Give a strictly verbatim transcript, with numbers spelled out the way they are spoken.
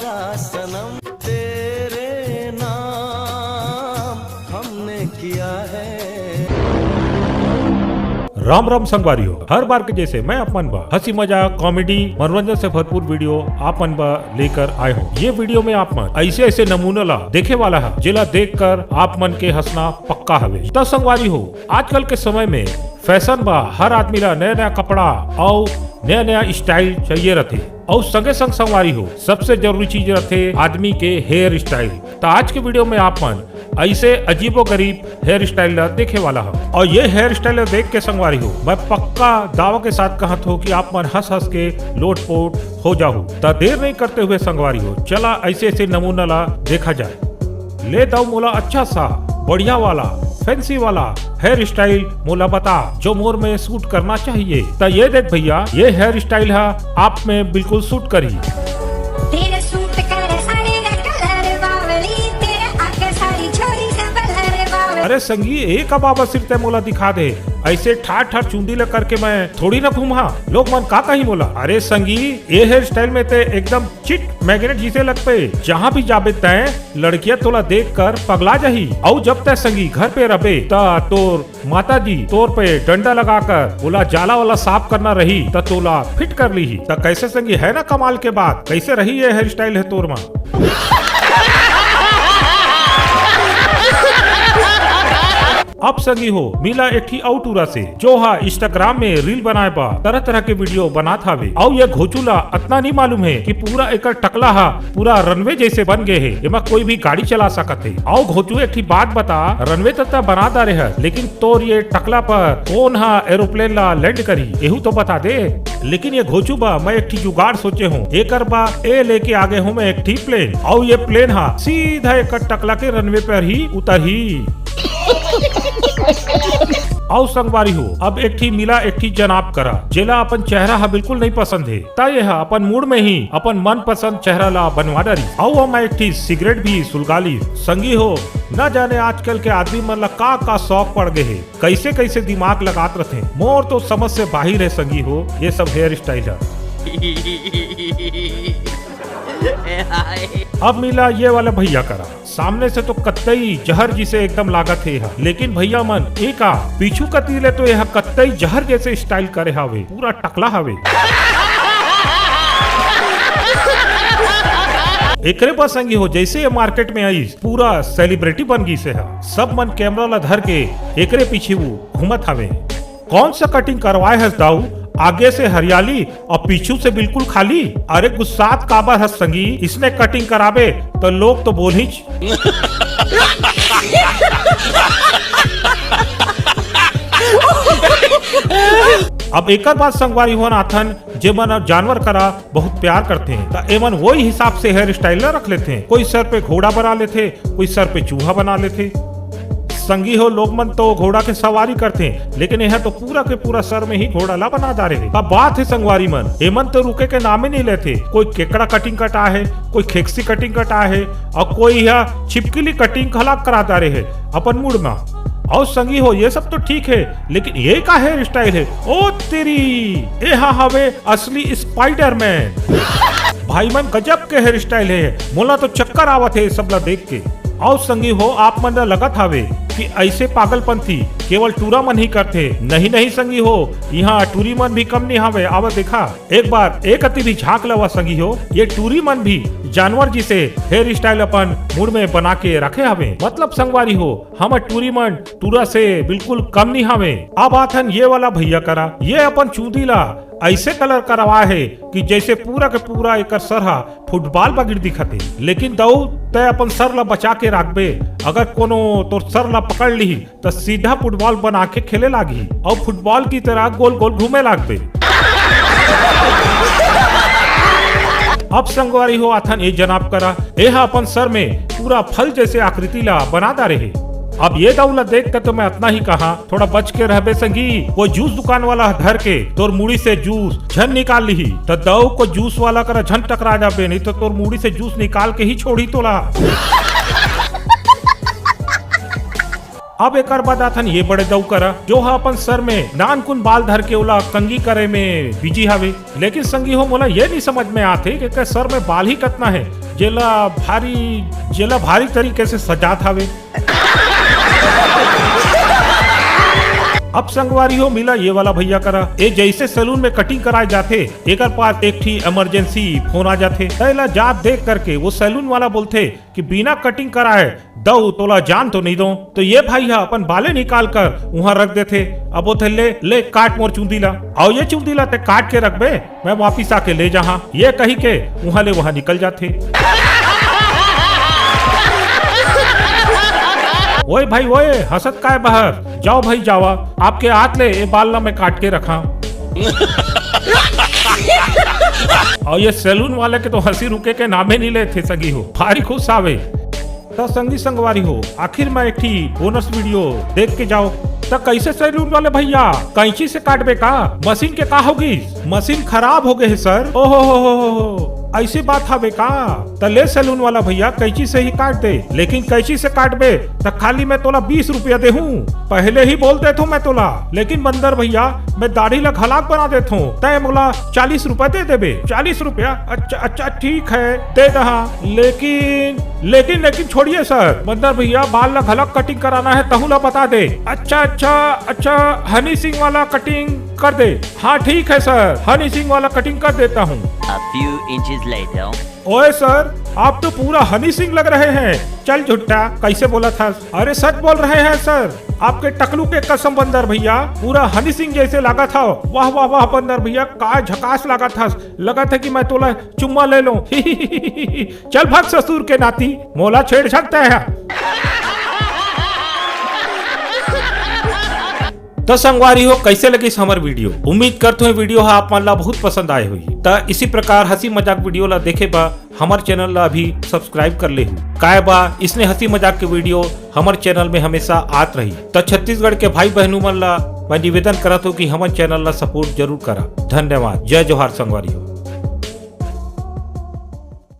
सनम तेरे नाम हमने किया है। राम राम संगवारी हो। हर बार के जैसे मैं आप मन बर हंसी मजाक, कॉमेडी, मनोरंजन से भरपूर वीडियो आप मन बर लेकर आए हूँ। ये वीडियो में आप मन ऐसे ऐसे नमूना ला देखे वाला है, जेला देख कर आप मन के हंसना पक्का हवे। त संगवारी हो, आजकल के समय में फैशन बा, हर आदमी ला नया नया कपड़ा अउ नया नया स्टाइल चाहिए रथे। अउ संगे संग संगवारी हो, सबसे जरूरी चीज रथे आदमी के हेयर स्टाइल। त आज के वीडियो में आप मन ऐसे अजीबो गरीब हेयर स्टाइल ला देखे वाला हो। अउ ये हेयर स्टाइल ला देख के संगवारी हो, मैं पक्का दावा के साथ कहत हो कि आप मन हंस हंस के लोटपोट हो जाहू। त देर नहीं करते हुए संगवारी हो, चला ऐसे ऐसे नमूना ला देखा जाए। ले दाऊ मोला अच्छा सा, बढ़िया वाला, फैंसी वाला हेयर स्टाइल मोला बता, जो मोर में सूट करना चाहिए। त ये देख भैया, ये हेयर स्टाइल हा आप में बिल्कुल सूट करी। तेरे सूट करे साड़ी दा कलर बावली, तेरे आके सारी छोरी से बलर बावली। अरे संगी, एक अब आवा सिर ते मोला दिखा दे। ऐसे ठार ठार चुंदी ला करके मैं थोड़ी ना घूमहा, लोग मन का कही मोला। अरे संगी, ये हेयर स्टाइल में ते एकदम चिट मैग्नेट जिसे लगबे। जहाँ भी जाबे तैं, लड़कियां तोला देख कर पगला जाही। अउ जब तैं संगी घर पे रहबे, त तोर माता जी तोर पे डंडा लगाकर ओला जाला वाला साफ करना रही, त तोला फिट कर लीही। त कैसे संगी, है ना कमाल के बात? कैसे रही ये हेयर स्टाइल है तोर मा? अब संगी हो, मिला एक ठी अउ टूरा से, जो हा Instagram में रील बनाए बा तरह तरह के वीडियो बनात हावे। अउ ये घोचू ला अतना नहीं मालूम है कि पूरा एकर टकला हा पूरा रनवे जैसे बन गए है, एमा कोई भी गाड़ी चला सकत है। अउ घोचू, एक ठी बात बता, रनवे त तैं बना डारे है, लेकिन तोर ये टकला पर कौन हा एरोप्लेन ला लैंड करी, एहू तो बता दे। लेकिन ये घोचू बा, मैं एक ठी जुगाड़ सोचे हूँ, एकर बा ए लेके आगे हूँ मैं एक ठी प्लेन, अउ ये प्लेन हा सीधा एकर टकला के रनवे पर ही उतरही। अउ संगवारी हो, अब एक ठी मिला एक ठी जनाब करा, जेला अपन चेहरा हा बिल्कुल नहीं पसंद है, त ये हा अपन मूड में ही अपन मनपसंद चेहरा ला बनवा डारी। अउ हम एक ठी सिगरेट भी सुलगा ली। संगी हो, न जाने आजकल के आदमी मन ला का का शौक पड़ गए है, कैसे कैसे दिमाग लगात रथे। मोर तो समझ से बाहिर है संगी हो, ये सब हेयर स्टाइल है। अब मिला ये वाला भैया करा, सामने से तो कत्तई जहर जिसे एकदम लागत हे हा, लेकिन भैया मन, ए का पीछू कती ले तो यह कत्तई जहर जैसे स्टाइल करे हावे, पूरा टकला हावे। एकरे बर संगी हो, जैसे ये मार्केट में आईस, पूरा सेलिब्रिटी बन गई से हा। सब मन कैमरा ला धर के एकरे पीछे वो घूमत हावे। कौन सा कटिंग करवाए हस दाऊ? आगे से हरियाली और पीछू से बिल्कुल खाली। अरे गुस्सात काबर हस संगी, इसने कटिंग कराबे तो लोग तो बोलहीच। अब एकर बाद संगवारी होन आथन, जे मन जानवर करा बहुत प्यार करथे, त एमन वही हिसाब से हेयर स्टाइल ला रख लेथे। कोई सर पे घोड़ा बना लेथे, कोई सर पे चूहा बना लेथे। संगी हो, लोग मन तो घोड़ा के सवारी करथे, लेकिन यह तो पूरा के पूरा सर में ही घोड़ा ला बना डारे हे। अब बात है संगवारी मन, एमन तो रुके के नाम ही नहीं लेथे। कोई केकड़ा कटिंग कटा है, कोई खेक्सी कटिंग कटा है, और कोई यह छिपकली कटिंग खलाक करा डारे है अपन मूड में। और संगी हो, ये सब तो ठीक है, लेकिन ये का हेयर स्टाइल है? ओ तेरी, ये हा हवे असली स्पाइडरमैन। भाई मन, गजब के हेयर स्टाइल है, मोला तो चक्कर आवत है ये सब ला देख के। अउ संगी हो, आप मन ला लगत हावे कि ऐसे पागलपंथी केवल टूरा मन ही करथे। नहीं, नहीं संगी हो, यहाँ टूरी मन भी कम नहीं हावे। आवा देखा, एक बार एक अति भी झांक लवा संगी हो, ये टूरी मन भी जानवर जिसे हेयर स्टाइल अपन मूड में बना के रखे हावे। मतलब संगवारी हो, हमर टूरी मन टूरा से बिल्कुल कम नहीं हावे। अब आथन ये वाला भैया करा, ये अपन चूंदी ला ऐसे कलर करवा है कि जैसे पूरा के पूरा एकर सर हा फुटबॉल बगिर दिखत हे। लेकिन दऊ, तय अपन सर ला बचा के राखबे, अगर कोनो तोर सर ला पकड़ लिही, त सीधा फुटबॉल बना के खेले लागही, अउ फुटबॉल की तरह गोल गोल घूमे लागबे। अब संगवारी हो, आथन ए जनाब करा, ए हा अपन सर में पूरा फल जैसे आकृति ला बना डारे हे। अब ये दऊ ला देख के तो मैं अतना ही कहा, थोड़ा बच के रहबे संगी, कोई जूस दुकान वाला धर के तोर मुड़ी से जूस झन निकाल लिही, त दऊ को जूस वाला करा झन टकरा जाबे, नहीं तो तोर मुड़ी से जूस निकाल के ही छोड़ी तोला। अब एकर बाद आथन ये बड़े दऊ करा, जो हा अपन सर में नानकुन बाल धर के ओला कंघी करे में बिजी हावे। लेकिन संगी हो, मोला ये नहीं समझ में आथे कि एकर सर में बाल ही कतना है, जेला भारी जेला भारी तरीके से सजात हावे। अब संगवारी हो, मिला ये वाला भैया करा। ये जैसे सैलून में कटिंग कराए जाथे, एकर पास एक ठी इमरजेंसी फोन आ जाथे। त एला जात देख करके वो सैलून वाला बोलथे कि बिना कटिंग कराए दऊ तोला जान तो नहीं दो। तो ये भाई हा अपन बाले निकाल कर उहाँ रख देथे। अब वो थे, ले, ले काट मोर चूंदी ला, अउ ये चूंदी ला ते काट के रखबे, मैं वापिस आके ले जाहा, ये कही के उहाँ ले वहाँ निकल जाथे। ओए भाई ओए, हंसत काय बहर, जाओ भाई जावा, आपके हाथ ले ये बाल ला मैं काट के रखा। अउ ये सैलून वाले के तो हंसी रुके के नामे नहीं लेथे सगी हो, भारी खुश आवे। त संगी संगवारी हो, आखिर में एक ठी बोनस वीडियो देख के जाओ। त कैसे सैलून वाले भैया, कैंची से काटबे का? मशीन के का होगी? मशीन खराब हो गए हे सर। ओहो हो हो हो हो, ऐसी बात हवे का? त ले सैलून वाला भैया, कैंची से ही काट दे, लेकिन कैंची से काटबे त खाली मैं तोला बीस रुपया देहूं। पहले ही बोल देथो मैं तोला, लेकिन बंदर भैया, मैं दाढ़ी ला घलाक बना देथो, तय मोला चालीस रुपया दे देबे। चालीस रुपया? अच्छा अच्छा, ठीक है, दे दहा, लेकिन लेकिन लेकिन छोड़िए सर, बंदर भैया, बाल ला घलाक कटिंग कराना है, तहू ला बता दे। अच्छा अच्छा अच्छा, हनी सिंह वाला कटिंग कर दे। हाँ ठीक है सर, हनी सिंह वाला कटिंग कर देता हूँ। A few inches later. ओए सर, आप तो पूरा हनी सिंह लग रहे हैं। चल झुट्टा, कैसे बोला था? अरे सच बोल रहे हैं सर, आपके टकलू के कसम बंदर भैया, पूरा हनी सिंह जैसे लगा था। वाह वाह वाह बंदर भैया, का झकास लगा था, लगा था कि मैं तोला चुम्मा ले लूं। चल भाग ससुर के नाती, मोला छेड़ सकता है। तो संगवारी हो, कैसे लगिस हमर वीडियो? उम्मीद करथो ये वीडियो हा आप मन ला बहुत पसंद आए होही। त इसी प्रकार हंसी मजाक वीडियो ला देखे बर हमर चैनल ला अभी सब्सक्राइब कर लेहू। काय बा, इसने हंसी मजाक के वीडियो हमर चैनल में हमेशा आत रही। त छत्तीसगढ़ के भाई बहनों मन ला मैं निवेदन करत हूँ कि हमर चैनल ला सपोर्ट जरूर करा। धन्यवाद। जय जोहार संगवारी हो।